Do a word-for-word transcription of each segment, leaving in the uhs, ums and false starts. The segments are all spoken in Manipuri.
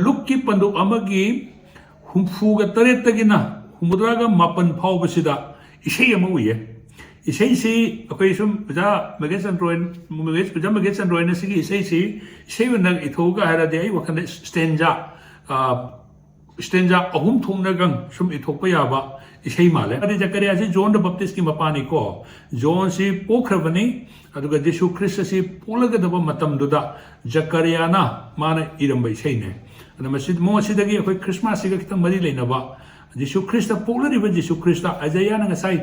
ꯂꯨꯛꯀꯤ ꯄꯟꯗꯨꯞ ꯑꯃꯒꯤ ꯍꯨꯝꯐꯨꯒ ꯇꯔꯦꯠꯇꯒꯤꯅ ꯍꯨꯝꯐꯨꯇꯔꯥꯒ ꯃꯥꯄꯟ ꯐꯥꯎꯕꯁꯤꯗ ꯏꯁꯩ ꯑꯃ ꯎꯏꯌꯦ꯫ ꯏꯁꯩꯁꯤ ꯑꯩꯈꯣꯏ ꯁꯨꯝ ꯑꯣꯖꯥ ꯃꯒꯦꯁ ꯆꯟꯗ꯭ꯔꯣꯏ, ꯃꯒꯦꯁ, ꯑꯣꯖꯥ ꯃꯒꯦꯁ ꯆꯟꯗ꯭ꯔꯣꯏꯅ ꯁꯤꯒꯤ ꯏꯁꯩꯁꯤ ꯏꯁꯩ ꯑꯣꯏꯅ ꯏꯊꯣꯛꯑꯒ ꯍꯥꯏꯔꯗꯤ ꯑꯩ ꯋꯥꯈꯜꯗ ꯁ꯭ꯇꯦꯟꯖꯥ, ꯁ꯭ꯇꯦꯟꯖꯥ ꯑꯍꯨꯝ ꯊꯣꯛꯅꯒ ꯁꯨꯝ ꯏꯊꯣꯛꯄ ꯌꯥꯕ ꯏꯁꯩ ꯃꯥꯜꯂꯦ꯫ ꯑꯗꯩ ꯖꯀꯔꯤꯌꯥꯁꯤ ꯖꯣꯟ ꯗ ꯕꯞꯇꯤꯁꯀꯤ ꯃꯄꯥꯅꯤꯀꯣ꯫ ꯖꯣꯟꯁꯤ ꯄꯣꯛꯈ꯭ꯔꯕꯅꯤ, ꯑꯗꯨꯒ ꯖꯤꯁꯨ ꯈ꯭ꯔꯤꯁꯇꯁꯤ ꯄꯣꯛꯂꯒꯗꯕ ꯃꯇꯝꯗꯨꯗ ꯖꯀꯔꯤꯌꯥꯅ ꯃꯥꯅ ꯏꯔꯝꯕ ꯏꯁꯩꯅꯦ꯫ ꯑꯗ ꯃꯁꯤ, ꯃꯑꯣꯡ ꯑꯁꯤꯗꯒꯤ ꯑꯩꯈꯣꯏ ꯈ꯭ꯔꯤꯁꯃꯥꯁꯁꯤꯒ ꯈꯤꯇꯪ ꯃꯔꯤ ꯂꯩꯅꯕ, ꯖꯤꯁꯨ ꯈ꯭ꯔꯤꯁꯇ, ꯄꯣꯛꯂꯔꯤꯕ ꯖꯤꯁꯨ ꯈ꯭ꯔꯤꯁꯇ, ꯑꯥꯏꯖꯥꯌꯥꯅ ꯉꯁꯥꯏ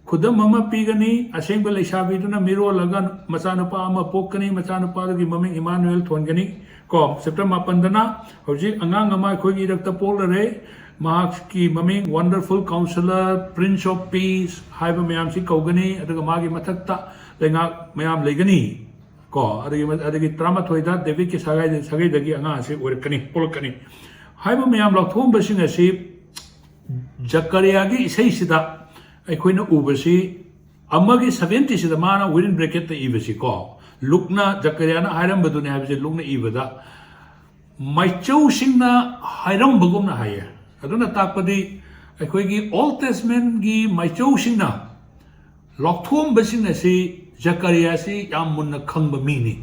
"ꯈꯨꯗꯝ ꯑꯃ ꯄꯤꯒꯅꯤ, ꯑꯁꯦꯡꯕ ꯂꯩꯁꯥꯕꯤꯗꯨꯅ ꯃꯤꯔꯣꯜꯂꯒ ꯃꯆꯥꯅꯨꯄꯥ ꯑꯃ ꯄꯣꯛꯀꯅꯤ, ꯃꯆꯥꯅꯨꯄꯥꯒꯤ ꯃꯃꯤꯡ ꯏꯃꯥꯅꯨꯑꯦꯜ ꯊꯣꯟꯒꯅꯤ"꯫ ꯀꯣ, ꯆꯦꯞꯇꯔ ꯃꯥꯄꯟꯗꯅ ꯍꯧꯖꯤꯛ ꯑꯉꯥꯡ ꯑꯃ ꯑꯩꯈꯣꯏꯒꯤ ꯏꯔꯛꯇ ꯄꯣꯛꯂꯔꯦ, ꯃꯍꯥꯛꯀꯤ ꯃꯃꯤꯡ ꯋꯟꯗꯔꯐꯨꯜ ꯀꯥꯎꯟꯁꯤꯂꯔ, ꯄ꯭ꯔꯤꯟꯁ ꯑꯣꯐ ꯄꯤꯁ ꯍꯥꯏꯕ ꯃꯌꯥꯝꯁꯤ ꯀꯧꯒꯅꯤ, ꯑꯗꯨꯒ ꯃꯥꯒꯤ ꯃꯊꯛꯇ ꯂꯩꯉꯥꯛ ꯃꯌꯥꯝ ꯂꯩꯒꯅꯤ꯫ ꯀꯣ, ꯑꯗꯒꯤ, ꯑꯗꯒꯤ ꯇꯔꯥꯃꯥꯊꯣꯏꯗ ꯗꯦꯕꯤꯠꯀꯤ ꯁꯥꯒꯩꯗ, ꯁꯥꯒꯩꯗꯒꯤ ꯑꯉꯥꯡ ꯑꯁꯤ ꯑꯣꯏꯔꯛꯀꯅꯤ, ꯄꯣꯛꯂꯛꯀꯅꯤ ꯍꯥꯏꯕ ꯃꯌꯥꯝ ꯂꯥꯎꯊꯣꯛꯑꯝꯕꯁꯤꯡ ꯑꯁꯤ ꯖꯀꯔꯤꯌꯥꯒꯤ ꯏꯁꯩꯁꯤꯗ ꯑꯩꯈꯣꯏꯅ ꯎꯕꯁꯤ, ꯑꯃꯒꯤ ꯁꯚꯦꯟꯇꯤꯁꯤꯗ ꯃꯥꯅ ꯋꯤꯗꯤꯟ ꯕ꯭ꯔꯦꯀꯦꯠꯇ ꯏꯕꯁꯤꯀꯣ, ꯂꯨꯛꯅ ꯖꯀꯔꯤꯌꯥꯅ ꯍꯥꯏꯔꯝꯕꯗꯨꯅꯤ ꯍꯥꯏꯕꯁꯦ ꯂꯨꯛꯅ ꯏꯕꯗ ꯃꯥꯏꯆꯧꯁꯤꯡꯅ ꯍꯥꯏꯔꯝꯕꯒꯨꯝꯅ ꯍꯥꯏꯌꯦ꯫ ꯑꯗꯨꯅ ꯇꯥꯛꯄꯗꯤ ꯑꯩꯈꯣꯏꯒꯤ ꯑꯣꯜ ꯇꯦꯁꯃꯦꯟꯒꯤ ꯃꯥꯏꯆꯧꯁꯤꯡꯅ ꯂꯥꯎꯊꯣꯛꯑꯝꯕꯁꯤꯡ ꯑꯁꯤ ꯖꯀꯔꯤꯌꯥꯁꯤ ꯌꯥꯝ ꯃꯨꯟꯅ ꯈꯪꯕ ꯃꯤꯅꯤ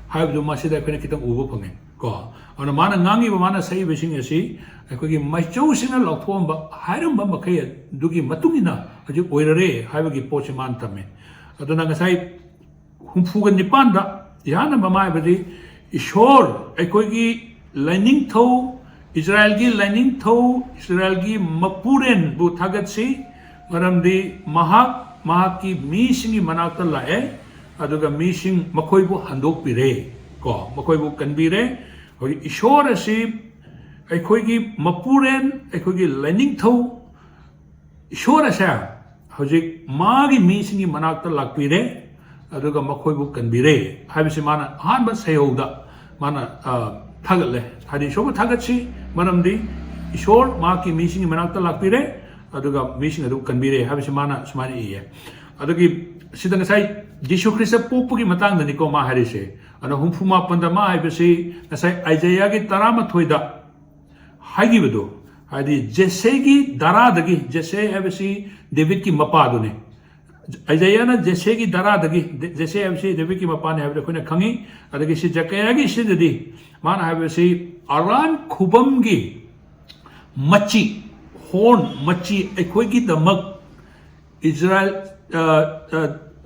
ꯍꯥꯏꯕꯗꯨ ꯃꯁꯤꯗ ꯑꯩꯈꯣꯏꯅ ꯈꯤꯇꯪ ꯎꯕ ꯐꯪꯉꯦ ꯀꯣ꯫ ꯑꯗꯨꯅ ꯃꯥꯅ ꯉꯥꯡꯉꯤꯕ, ꯃꯥꯅ ꯁꯛꯏꯕꯁꯤꯡ ꯑꯁꯤ ꯑꯩꯈꯣꯏꯒꯤ ꯃꯥꯏꯆꯧꯁꯤꯡꯅ ꯂꯥꯎꯊꯣꯛꯑꯝꯕ, ꯍꯥꯏꯔꯝꯕ ꯃꯈꯩ ꯑꯗꯨꯒꯤ ꯃꯇꯨꯡ ꯏꯟꯅ ꯍꯧꯖꯤꯛ ꯑꯣꯏꯔꯔꯦ ꯍꯥꯏꯕꯒꯤ ꯄꯣꯠꯁꯤ ꯃꯥꯅ ꯇꯝꯃꯦ꯫ ꯑꯗꯨꯅ ꯉꯁꯥꯏ ꯍꯨꯝꯐꯨꯒ ꯅꯤꯄꯥꯟꯗ ꯏꯍꯥꯟ ꯍꯥꯟꯕ ꯑꯃ ꯍꯥꯏꯕꯗꯤ, "ꯏꯁꯣꯔ, ꯑꯩꯈꯣꯏꯒꯤ ꯂꯥꯏꯅꯤꯡꯊꯧ, ꯏꯖꯔꯥꯏꯜꯒꯤ ꯂꯥꯏꯅꯤꯡꯊꯧ, ꯏꯖꯔꯥꯏꯜꯒꯤ ꯃꯄꯨꯔꯦꯟꯕꯨ ꯊꯥꯒꯠꯁꯤ, ꯃꯔꯝꯗꯤ ꯃꯍꯥꯛ ꯃꯍꯥꯛꯀꯤ ꯃꯤꯁꯤꯡꯒꯤ ꯃꯅꯥꯛꯇ ꯂꯥꯛꯑꯦ, ꯑꯗꯨꯒ ꯃꯤꯁꯤꯡ ꯃꯈꯣꯏꯕꯨ ꯍꯟꯗꯣꯛꯄꯤꯔꯦ"꯫ ꯀꯣ, ꯃꯈꯣꯏꯕꯨ ꯀꯟꯕꯤꯔꯦ꯫ ꯍꯧꯖꯤꯛ ꯏꯁꯣꯔ ꯑꯁꯤ ꯑꯩꯈꯣꯏꯒꯤ ꯃꯄꯨꯔꯦꯟ, ꯑꯩꯈꯣꯏꯒꯤ ꯂꯥꯏꯅꯤꯡꯊꯧ, ꯏꯁꯣꯔ ꯑꯁꯦ ꯍꯧꯖꯤꯛ ꯃꯥꯒꯤ ꯃꯤꯁꯤꯡꯒꯤ ꯃꯅꯥꯛꯇ ꯂꯥꯛꯄꯤꯔꯦ, ꯑꯗꯨꯒ ꯃꯈꯣꯏꯕꯨ ꯀꯟꯕꯤꯔꯦ ꯍꯥꯏꯕꯁꯤ ꯃꯥꯅ ꯑꯍꯥꯟꯕ ꯁꯩꯍꯧꯗ ꯃꯥꯅ, ꯑ, ꯊꯥꯒꯠꯂꯦ꯫ ꯍꯥꯏꯗꯤ ꯏꯁꯣꯔꯕꯨ ꯊꯥꯒꯠꯁꯤ, ꯃꯔꯝꯗꯤ ꯏꯁꯣꯔ ꯃꯍꯥꯛꯀꯤ ꯃꯤꯁꯤꯡꯒꯤ ꯃꯅꯥꯛꯇ ꯂꯥꯛꯄꯤꯔꯦ, ꯑꯗꯨꯒ ꯃꯤꯁꯤꯡ ꯑꯗꯨ ꯀꯟꯕꯤꯔꯦ ꯍꯥꯏꯕꯁꯤ ꯃꯥꯅ ꯁꯨꯃꯥꯏꯅ ꯏꯌꯦ꯫ ꯑꯗꯨꯒꯤ ꯁꯤꯗ ꯉꯁꯥꯏ ꯖꯤꯁꯨ ꯈ꯭ꯔꯤꯁꯇ ꯄꯣꯛꯄꯒꯤ ꯃꯇꯥꯡꯗꯅꯤꯀꯣ ꯃꯥ ꯍꯥꯏꯔꯤꯁꯦ꯫ ꯑꯗꯣ ꯍꯨꯝꯐꯨ ꯃꯥꯄꯟꯗ ꯃꯥ ꯍꯥꯏꯕꯁꯤ ꯉꯁꯥꯏ ꯑꯥꯏꯖꯥꯌꯥꯒꯤ ꯇꯔꯥꯃꯥꯊꯣꯏꯗ ꯍꯥꯏꯈꯤꯕꯗꯣ, ꯍꯥꯏꯗꯤ ꯖꯦꯁꯦꯒꯤ ꯗꯥꯔꯥꯗꯒꯤ, ꯖꯦꯁꯦ ꯍꯥꯏꯕꯁꯤ ꯗꯦꯕꯤꯠꯀꯤ ꯃꯄꯥꯗꯨꯅꯤ꯫ ꯑꯥꯏꯖꯥꯌꯥꯅ ꯖꯦꯁꯦꯒꯤ ꯗꯥꯔꯥꯗꯒꯤ, ꯖꯦꯁꯦ ꯍꯥꯏꯕꯁꯤ ꯗꯦꯕꯤꯠꯀꯤ ꯃꯄꯥꯅꯤ ꯍꯥꯏꯕꯗꯨ ꯑꯩꯈꯣꯏꯅ ꯈꯪꯉꯤ꯫ ꯑꯗꯒꯤ ꯁꯤ ꯖꯀꯔꯤꯌꯥꯒꯤ ꯁꯤꯗꯗꯤ ꯃꯥꯅ ꯍꯥꯏꯕꯁꯤ ꯑꯔꯥꯟ ꯈꯨꯕꯝꯒꯤ ꯃꯆꯤ, ꯍꯣꯔꯟ ꯃꯆꯤ ꯑꯩꯈꯣꯏꯒꯤꯗꯃꯛ ꯏꯖꯔꯥꯏꯜ, ꯑ, ꯑ,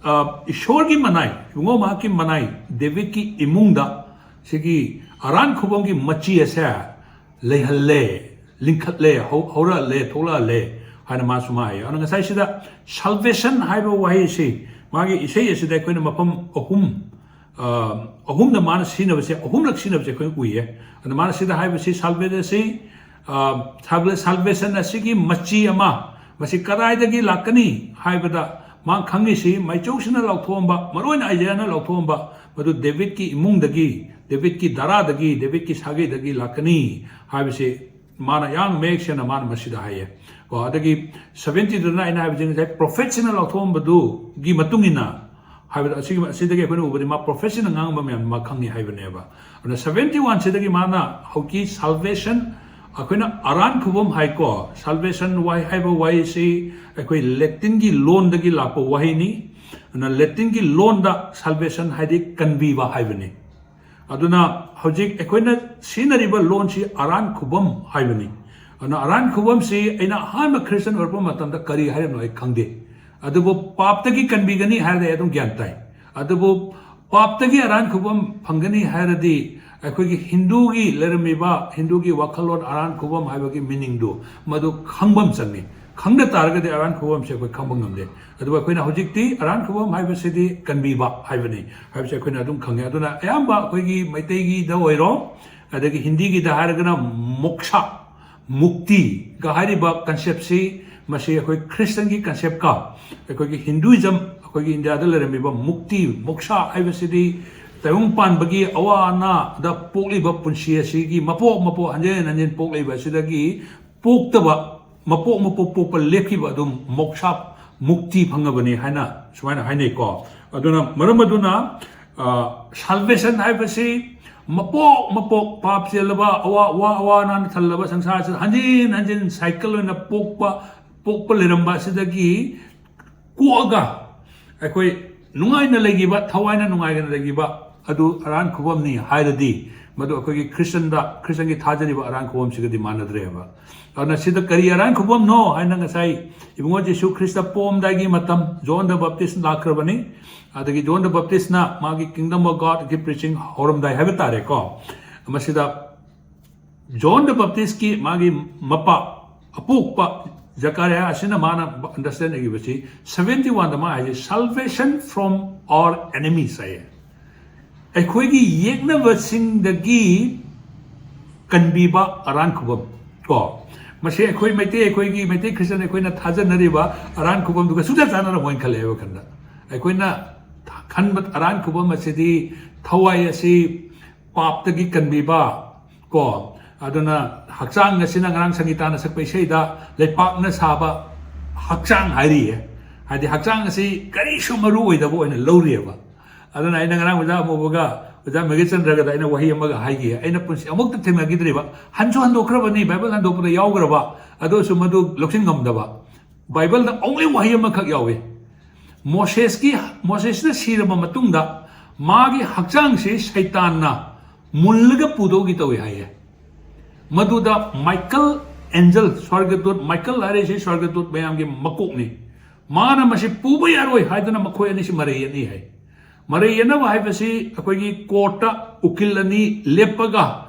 ꯑ, ꯏꯁꯣꯔꯒꯤ ꯃꯅꯥꯏ, ꯏꯕꯨꯡꯉꯣ ꯃꯍꯥꯛꯀꯤ ꯃꯅꯥꯏ, ꯗꯦꯕꯤꯠꯀꯤ ꯏꯃꯨꯡꯗ ꯁꯤꯒꯤ ꯑꯔꯥꯟ ꯈꯨꯕꯝꯒꯤ ꯃꯆꯤ ꯑꯁꯦ ꯂꯩꯍꯜꯂꯦ, ꯂꯤꯡꯈꯠꯂꯦ, ꯍꯧ-, ꯍꯧꯔꯛꯍꯜꯂꯦ, ꯊꯣꯛꯂꯛꯍꯜꯂꯦ ꯍꯥꯏꯅ ꯃꯥ ꯁꯨꯃꯥꯏ ꯍꯥꯏꯌꯦ꯫ ꯑꯗꯨꯅ ꯉꯁꯥꯏ ꯁꯤꯗ salvation ꯍꯥꯏꯕ ꯋꯥꯍꯩꯁꯤ ꯃꯥꯒꯤ ꯏꯁꯩ ꯑꯁꯤꯗ ꯑꯩꯈꯣꯏꯅ ꯃꯐꯝ ꯑꯍꯨꯝ, ꯑ, ꯑꯍꯨꯝꯗ ꯃꯥꯅ ꯁꯤꯖꯤꯟꯅꯕꯁꯦ, ꯑꯍꯨꯝꯂꯛ ꯁꯤꯖꯤꯟꯅꯕꯁꯦ ꯑꯩꯈꯣꯏꯅ ꯎꯏꯌꯦ꯫ ꯑꯗ ꯃꯥꯅ ꯁꯤꯗ ꯍꯥꯏꯕꯁꯤ salvation ꯑꯁꯤ, ꯑ, salva-, salvation ꯑꯁꯤꯒꯤ ꯃꯆꯤ ꯑꯃ, ꯃꯁꯤ ꯀꯗꯥꯏꯗꯒꯤ ꯂꯥꯛꯀꯅꯤ ꯍꯥꯏꯕꯗ ꯃꯥ ꯈꯪꯉꯤꯁꯤ ꯃꯥꯏꯆꯧꯁꯤꯅ ꯂꯥꯎꯊꯣꯛꯑꯝꯕ, ꯃꯔꯨꯑꯣꯏꯅ ꯑꯥꯏꯖꯥꯌꯥꯅ ꯂꯥꯎꯊꯣꯛꯑꯝꯕ, ꯃꯗꯨ ꯗꯦꯕꯤꯠꯀꯤ ꯏꯃꯨꯡꯗꯒꯤ, ꯗꯦꯕꯤꯠꯀꯤ ꯗꯥꯔꯥꯗꯒꯤ, ꯗꯦꯕꯤꯠꯀꯤ ꯁꯥꯒꯩꯗꯒꯤ ꯂꯥꯛꯀꯅꯤ ꯍꯥꯏꯕꯁꯤ ꯃꯥꯅ ꯌꯥꯝ ꯃꯌꯦꯛ ꯁꯦꯡꯅ ꯃꯥꯅ ꯃꯁꯤꯗ ꯍꯥꯏꯌꯦ꯫ ꯀꯣ, ꯑꯗꯒꯤ seventy ꯗꯨꯅ ꯑꯩꯅ ꯍꯥꯏꯕꯁꯤ ꯉꯁꯥꯏ prophet ꯁꯤꯅ ꯂꯥꯎꯊꯣꯛꯑꯝꯕꯗꯨꯒꯤ ꯃꯇꯨꯡ ꯏꯟꯅ ꯍꯥꯏꯕꯗ ꯑꯁꯤꯒꯤ, ꯑꯁꯤꯗꯒꯤ ꯑꯩꯈꯣꯏꯅ ꯎꯕꯗꯤ ꯃꯥ prophet ꯁꯤꯅ ꯉꯥꯡꯕ ꯃꯌꯥꯝ ꯃꯥ ꯈꯪꯉꯤ ꯍꯥꯏꯕꯅꯦꯕ꯫ ꯑꯗꯨꯅ seventy one ꯁꯤꯗꯒꯤ ꯃꯥꯅ ꯍꯧꯖꯤꯛꯀꯤ salvation, ꯑꯩꯈꯣꯏꯅ ꯑꯔꯥꯟ ꯈꯨꯕꯝ ꯍꯥꯏꯀꯣ, salvation ꯋꯥꯍꯩ ꯍꯥꯏꯕ ꯋꯥꯍꯩꯁꯤ ꯑꯩꯈꯣꯏ ꯂꯦꯇꯤꯟꯒꯤ ꯂꯣꯟꯗꯒꯤ ꯂꯥꯛꯄ ꯋꯥꯍꯩꯅꯤ꯫ ꯑꯗꯨꯅ ꯂꯦꯇꯤꯟꯒꯤ ꯂꯣꯟꯗ salvation ꯍꯥꯏꯗꯤ ꯀꯟꯕꯤꯕ ꯍꯥꯏꯕꯅꯤ꯫ ꯑꯗꯨꯅ ꯍꯧꯖꯤꯛ ꯑꯩꯈꯣꯏꯅ ꯁꯤꯖꯤꯟꯅꯔꯤꯕ ꯂꯣꯟꯁꯤ ꯑꯔꯥꯟ ꯈꯨꯕꯝ ꯍꯥꯏꯕꯅꯤ꯫ ꯑꯗꯨꯅ ꯑꯔꯥꯟ ꯈꯨꯕꯝꯁꯤ ꯑꯩꯅ ꯑꯍꯥꯟꯕ Christian ꯑꯣꯏꯔꯛꯄ ꯃꯇꯝꯗ ꯀꯔꯤ ꯍꯥꯏꯔꯤꯕꯅꯣ ꯑꯩ ꯈꯪꯗꯦ꯫ ꯑꯗꯨꯕꯨ ꯄꯥꯞꯇꯒꯤ ꯀꯟꯕꯤꯒꯅꯤ ꯍꯥꯏꯔꯗꯤ ꯑꯩ ꯑꯗꯨꯝ ꯒ꯭ꯌꯥꯟ ꯇꯥꯏ꯫ ꯑꯗꯨꯕꯨ ꯄꯥꯞꯇꯒꯤ ꯑꯔꯥꯟ ꯈꯨꯕꯝ ꯐꯪꯒꯅꯤ ꯍꯥꯏꯔꯗꯤ ꯑꯩꯈꯣꯏꯒꯤ ꯍꯤꯟꯗꯨꯒꯤ ꯂꯩꯔꯝꯃꯤꯕ ꯍꯤꯟꯗꯨꯒꯤ ꯋꯥꯈꯜꯂꯣꯟ ꯑꯔꯥꯟ ꯈꯨꯕꯝ ꯍꯥꯏꯕꯒꯤ meaning ꯗꯨ ꯃꯗꯨ ꯈꯪꯕ ꯑꯃ ꯆꯪꯉꯤ꯫ ꯈꯪꯗ ꯇꯥꯔꯒꯗꯤ ꯑꯔꯥꯟ ꯈꯨꯕꯝꯁꯦ ꯑꯩꯈꯣꯏ ꯈꯪꯕ ꯉꯝꯗꯦ꯫ ꯑꯗꯨꯕꯨ ꯑꯩꯈꯣꯏꯅ ꯍꯧꯖꯤꯛꯇꯤ ꯑꯔꯥꯟ ꯈꯨꯕꯝ ꯍꯥꯏꯕꯁꯤꯗꯤ ꯀꯟꯕꯤꯕ ꯍꯥꯏꯕꯅꯤ ꯍꯥꯏꯕꯁꯦ ꯑꯩꯈꯣꯏꯅ ꯑꯗꯨꯝ ꯈꯪꯉꯦ꯫ ꯑꯗꯨꯅ ꯑꯌꯥꯝꯕ ꯑꯩꯈꯣꯏꯒꯤ ꯃꯩꯇꯩꯒꯤꯗ ꯑꯣꯏꯔꯣ, ꯑꯗꯒꯤ ꯍꯤꯟꯗꯤꯒꯤꯗ ꯍꯥꯏꯔꯒꯅ ꯃꯣꯛꯁꯥ, ꯃꯨꯛꯇꯤꯒ ꯍꯥꯏꯔꯤꯕ concept ꯁꯤ, ꯃꯁꯤ ꯑꯩꯈꯣꯏ Christian ꯒꯤ concept ꯀ ꯑꯩꯈꯣꯏꯒꯤ Hinduism, ꯑꯩꯈꯣꯏꯒꯤ ꯏꯟꯗꯤꯌꯥꯗ ꯂꯩꯔꯝꯃꯤꯕ ꯃꯨꯛꯇꯤ, ꯃꯣꯛꯁꯥ ꯍꯥꯏꯕꯁꯤꯗꯤ ꯇꯥꯏꯕꯪ ꯄꯥꯟꯕꯒꯤ ꯑꯋꯥ ꯑꯅꯥꯗ ꯄꯣꯛꯂꯤꯕ ꯄꯨꯟꯁꯤ ꯑꯁꯤꯒꯤ ꯃꯄꯣꯛ ꯃꯄꯣꯛ ꯍꯟꯖꯤꯟ ꯍꯟꯖꯤꯟ ꯄꯣꯛꯂꯤꯕ ꯑꯁꯤꯗꯒꯤ ꯄꯣꯛꯇꯕ, ꯃꯄꯣꯛ ꯃꯄꯣꯛ ꯄꯣꯛꯄ ꯂꯦꯞꯈꯤꯕ ꯑꯗꯨꯝ ꯃꯣꯛꯁꯥ, ꯃꯨꯛꯇꯤ ꯐꯪꯉꯕꯅꯤ ꯍꯥꯏꯅ ꯁꯨꯃꯥꯏꯅ ꯍꯥꯏꯅꯩꯀꯣ꯫ ꯑꯗꯨꯅ ꯃꯔꯝ ꯑꯗꯨꯅ ꯁꯥꯜꯕꯦꯁꯟ ꯍꯥꯏꯕꯁꯤ ꯃꯄꯣꯛ ꯃꯄꯣꯛ ꯄꯥꯞ ꯆꯦꯜꯂꯕ, ꯑꯋꯥ ꯑꯋꯥ ꯑꯋꯥ ꯑꯅꯥꯅ ꯊꯜꯂꯕ ꯁꯪꯁꯥꯔꯁꯤꯗ ꯍꯟꯖꯤꯟ ꯍꯟꯖꯤꯟ ꯁꯥꯏꯀꯜ ꯑꯣꯏꯅ ꯄꯣꯛꯄ ꯄꯣꯛꯄ ꯂꯩꯔꯝꯕ ꯑꯁꯤꯗꯒꯤ ꯀꯣꯛꯑꯒ ꯑꯩꯈꯣꯏ ꯅꯨꯡꯉꯥꯏꯅ ꯂꯩꯈꯤꯕ, ꯊꯋꯥꯏꯅ ꯅꯨꯡꯉꯥꯏꯅ ꯂꯩꯈꯤꯕ ꯑꯗꯨ ꯑꯔꯥꯟ ꯈꯨꯕꯝꯅꯤ ꯍꯥꯏꯔꯗꯤ, ꯃꯗꯨ ꯑꯩꯈꯣꯏꯒꯤ ꯈ꯭ꯔꯤꯁꯇꯟꯗ, ꯈ꯭ꯔꯤꯁꯇꯟꯒꯤ ꯊꯥꯖꯔꯤꯕ ꯑꯔꯥꯟ ꯈꯨꯕꯝꯁꯤꯒꯗꯤ ꯃꯥꯟꯅꯗ꯭ꯔꯦꯕ꯫ ꯑꯗꯨꯅ ꯁꯤꯗ ꯀꯔꯤ ꯑꯔꯥꯟ ꯈꯨꯕꯝꯅꯣ ꯍꯥꯏꯅ ꯉꯁꯥꯏ ꯏꯕꯨꯡꯉꯣ ꯖꯤꯁꯨ ꯈ꯭ꯔꯤꯁꯇ ꯄꯣꯛꯑꯝꯗꯥꯏꯒꯤ ꯃꯇꯝ, ꯖꯣꯟ ꯗ ꯕꯞꯇꯤꯁ ꯂꯥꯛꯈ꯭ꯔꯕꯅꯤ꯫ ꯑꯗꯒꯤ ꯖꯣꯟ ꯗ ꯕꯞꯇꯤꯁꯅ ꯃꯥꯒꯤ Kingdom of Godꯀꯤ preaching ꯍꯧꯔꯝꯗꯥꯏ ꯍꯥꯏꯕ ꯇꯥꯔꯦꯀꯣ, ꯃꯁꯤꯗ ꯖꯣꯟ ꯗ ꯕꯞꯇꯤꯁꯀꯤ ꯃꯥꯒꯤ ꯃꯄꯥ, ꯑꯄꯣꯛꯄ ꯖꯀꯔꯤꯌꯥ ꯑꯁꯤꯅ ꯃꯥꯅ understand ꯇꯧꯈꯤꯕꯁꯤ, seventy oneꯗ ꯃꯥ ꯍꯥꯏꯁꯦ, "Salvation from our enemies" ꯍꯥꯏꯌꯦ꯫ ꯑꯩꯈꯣꯏꯒꯤ ꯌꯦꯛꯅꯕꯁꯤꯡꯗꯒꯤ ꯀꯟꯕꯤꯕ ꯑꯔꯥꯟ ꯈꯨꯕꯝ꯫ ꯀꯣ, ꯃꯁꯤ ꯑꯩꯈꯣꯏ ꯃꯩꯇꯩ, ꯑꯩꯈꯣꯏꯒꯤ ꯃꯩꯇꯩ ꯈ꯭ꯔꯤꯁꯇꯟ ꯑꯩꯈꯣꯏꯅ ꯊꯥꯖꯅꯔꯤꯕ ꯑꯔꯥꯟ ꯈꯨꯕꯝꯗꯨꯒ ꯁꯨꯡꯆꯥ ꯆꯥꯟꯅꯔꯝꯃꯣꯏꯅ ꯈꯜꯂꯦ ꯑꯩ ꯋꯥꯈꯜꯗ꯫ ꯑꯩꯈꯣꯏꯅ ꯈꯟꯕ ꯑꯔꯥꯟ ꯈꯨꯕꯝ ꯑꯁꯤꯗꯤ ꯊꯋꯥꯏ ꯑꯁꯤ ꯄꯥꯞꯇꯒꯤ ꯀꯟꯕꯤꯕ, ꯀꯣ, ꯑꯗꯨꯅ ꯍꯛꯆꯥꯡ ꯑꯁꯤꯅ ꯉꯔꯥꯡ ꯁꯪꯒꯤꯇꯥꯅ ꯁꯛꯄ ꯏꯁꯩꯗ ꯂꯩꯄꯥꯛꯅ ꯁꯥꯕ ꯍꯛꯆꯥꯡ ꯍꯥꯏꯔꯤꯌꯦ꯫ ꯍꯥꯏꯗꯤ ꯍꯛꯆꯥꯡ ꯑꯁꯤ ꯀꯔꯤꯁꯨ ꯃꯔꯨ ꯑꯣꯏꯗꯕ ꯑꯣꯏꯅ ꯂꯧꯔꯤꯑꯕ꯫ ꯑꯗꯨꯅ ꯑꯩꯅ ꯉꯔꯥꯡ ꯑꯣꯖꯥ ꯑꯃꯨꯕꯒ ꯑꯣꯖꯥ ꯃꯦꯘꯆꯟꯗ꯭ꯔꯒꯗ ꯑꯩꯅ ꯋꯥꯍꯩ ꯑꯃꯒ ꯍꯥꯏꯈꯤ, ꯑꯩꯅ ꯄꯨꯟꯁꯤ ꯑꯃꯨꯛꯇ ꯊꯦꯡꯅꯈꯤꯗ꯭ꯔꯤꯕ, ꯍꯟꯁꯨ ꯍꯟꯗꯣꯛꯈ꯭ꯔꯕꯅꯤ, ꯕꯥꯏꯕꯜ ꯍꯟꯗꯣꯛꯄꯗ ꯌꯥꯎꯈ꯭ꯔꯕ, ꯑꯗꯨ ꯑꯣꯏꯔꯁꯨ ꯃꯗꯨ ꯂꯧꯁꯤꯟ ꯉꯝꯗꯕ꯫ ꯕꯥꯏꯕꯜꯗ only ꯋꯥꯍꯩ ꯑꯃꯈꯛ ꯌꯥꯎꯏ, ꯃꯣꯁꯦꯁꯀꯤ, ꯃꯣꯁꯦꯁꯅ ꯁꯤꯔꯕ ꯃꯇꯨꯡꯗ ꯃꯥꯒꯤ ꯍꯛꯆꯥꯡꯁꯤ ꯁꯩꯇꯥꯟꯅ ꯃꯨꯜꯂꯒ ꯄꯨꯗꯧꯒꯤ ꯇꯧꯏ ꯍꯥꯏꯌꯦ꯫ ꯃꯗꯨꯗ ꯃꯥꯏꯀꯜ ꯑꯦꯟꯖꯜ, ꯁ꯭ꯋꯔꯒꯗꯨꯠ, ꯃꯥꯏꯀꯜ ꯍꯥꯏꯔꯤꯁꯤ ꯁ꯭ꯋꯔꯒꯗꯨꯠ ꯃꯌꯥꯝꯒꯤ ꯃꯀꯣꯛꯅꯤ, ꯃꯥꯅ ꯃꯁꯤ ꯄꯨꯕ ꯌꯥꯔꯣꯏ ꯍꯥꯏꯗꯨꯅ ꯃꯈꯣꯏ ꯑꯅꯤꯁꯤ ꯃꯔꯩ ꯌꯦꯠꯅꯩ ꯍꯥꯏ꯫ ꯃꯔꯩ ꯌꯦꯠꯅꯕ ꯍꯥꯏꯕꯁꯤ ꯑꯩꯈꯣꯏꯒꯤ ꯀꯣꯔꯠꯇ ꯎꯀꯤꯜ ꯑꯅꯤ ꯂꯦꯞꯄꯒ